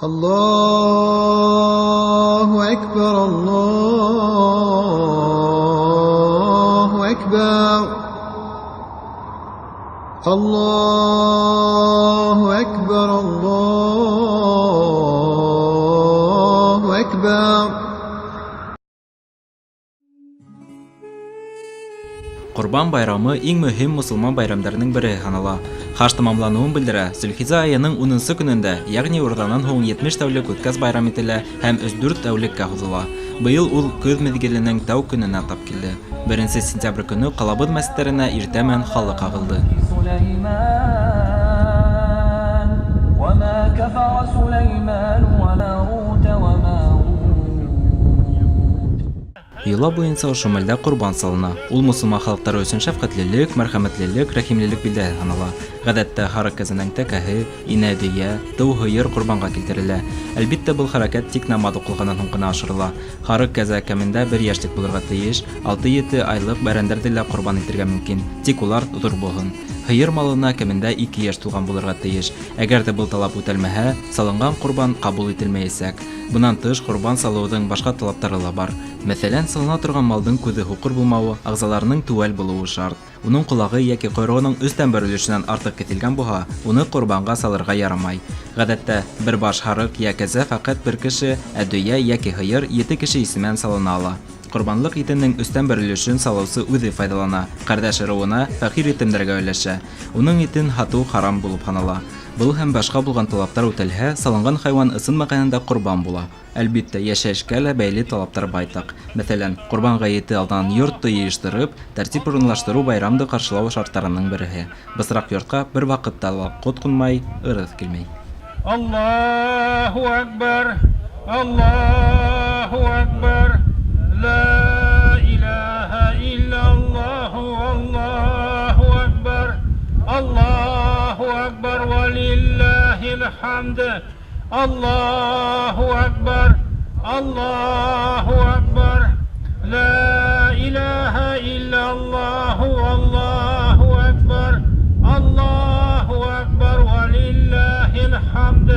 Allahu Ekber, Allahu Ekber. Allahu Ekber, Allahu Ekber. Ҡорбан байрамы иң мөһим мосолман байрамдарының береһе һанала. Хаж тамамланыуын белдерә. Зөлхиҗә айының 10нсы көнөндә, ягъни уразанан һуң 70 тәүлек үткәс байрам ителә һәм өс-дүрт тәүлеккә һуҙыла. Быйыл ул көҙ миҙгеленең тәү көнөнә тап килде. Беренсе сентябрь көнө ҡалабыҙ мәсеттәренә иртә менән халыҡ ағылды. Йола буйынса ошо мәлдә ҡорбан салына. Ул мосолман халыҡтары өсөн шәфҡәтлелек, мәрхәмәтлелек, рәхимлелек билдәһе һанала. Ғәҙәттә һарыҡ кәзәнең тәкәһе, инә дөйә, тыу һыйыр ҡорбанға килтерелә. Әлбиттә, был хәрәкәт тик намаҙ уҡылғаннан һуң ғына ашырыла. Һарыҡ кәзә кәмендә бер йәшлек булырға тейеш, алты-ете айлыҡ бәрәндәрҙе лә ҡорбан итергә мөмкин, тик улар ҙур булһын. Һыйыр малына кәмендә ике йәш тулған булырға тейеш. Әгәр дә был талап үтәлмәһә, салынған ҡорбан ҡабул ителмәйәсәк. Бынан тыш, ҡорбан салыуҙың башҡа талаптары ла бар. Мәҫәлән, салына торған малдың күҙе һуҡыр булмауы, ағзаларының теүәл булыуы шарт. Уның ҡолағы йәки ҡойроғоноң өстән бер өлөшөнән артыҡ киҫелгән булһа, уны ҡорбанға салырға ярамай. Ғәҙәттә, бер баш һарыҡ йә кәзә фәҡәт бер кеше, ә дөйә йәки һыйыр ете кеше исеменән салына ала. Ҡорбанлыҡ итенең өстән бер өлөшөн салыусы үҙе файҙалана, ҡәрҙәш ырыуына, фәҡир етемдәргә өләшә. Уның итен һатыу харам булып һанала. Был һәм башҡа булған талаптар үтәлһә, салынған хайуан ысын мәғәнәһендә ҡорбан була. Әлбиттә, йәшәйешкә лә бәйле талаптар байтаҡ. Мәҫәлән, ҡорбан ғәйете алдынан йортто йыйыштырып, тәртип урынлаштырыу байрамды ҡаршылау шарттарының береһе. Бысраҡ йортҡа бер ваҡытта ла ҡот ҡунмай, ырыҫ килмәй. Аллаһу Акбар, Аллаһу Акбар, ла илаһа иллаллаһу, Аллаһу Акбар, Аллаһу Акбар, валиллаһил хамд, Аллаһу Акбар, Аллаһу Акбар, ла илаһа иллаллаһу, Аллаһу Акбар, Аллаһу Акбар, валиллаһил хамд,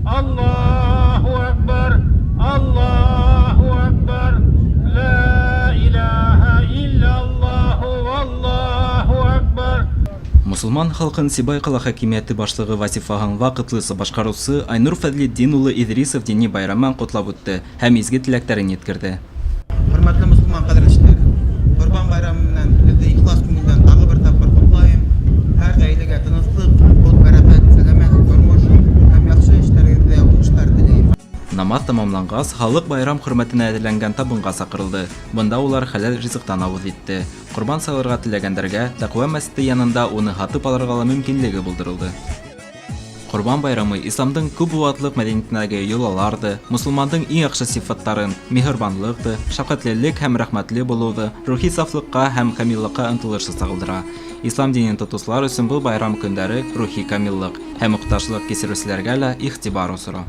Аллаһу Акбар, Аллаһу Акбар, ла илаһа иллаллаһу, Аллаһу Акбар. Мосолман халҡын Сибай ҡала хакимиәте башлығы вазифаһын ваҡытлыса башҡарыусы Айнур Фәҙлетдин улы Иҙрисов дини байрам менән ҡотлап үтте һәм изге теләктәрен еткерҙе. Хөрмәтле мосолман ҡәрҙәштәр, Ҡорбан байрамы менән һеҙҙе ихлас күңелдән тағы бер тапҡыр ҡотлайым. Һәр ғаиләгә тыныслыҡ, ҡот, бәрәкәт, сәләмәт тормош һәм яҡшы эштәрегеҙҙә уңыштар теләйем. Намаҙ тамамланғас, халыҡ байрам хөрмәтенә әҙерләнгән табынға саҡырылды. Бында улар хәләл ризыҡтан ауыҙ итте. Ҡорбан салырға теләгәндәргә Тәҡүә мәсете янында уны һатып алырға ла мөмкинлеге булдырылды. Ҡорбан байрамы исламдың күп быуатлыҡ мәҙәниәтендәге йолаларҙы, мосолмандың иң яҡшы сифаттарын, миһырбанлыҡты, шәфҡәтлелек һәм рәхмәтле булыуҙы, рухи сафлыҡҡа һәм камиллыҡҡа ынтылышты сағылдыра. Ислам динен тотоусылар өсөн был байрам көндәре рухи камиллыҡ һәм мохтажлыҡ кисереүселәргә лә иғтибар осоро.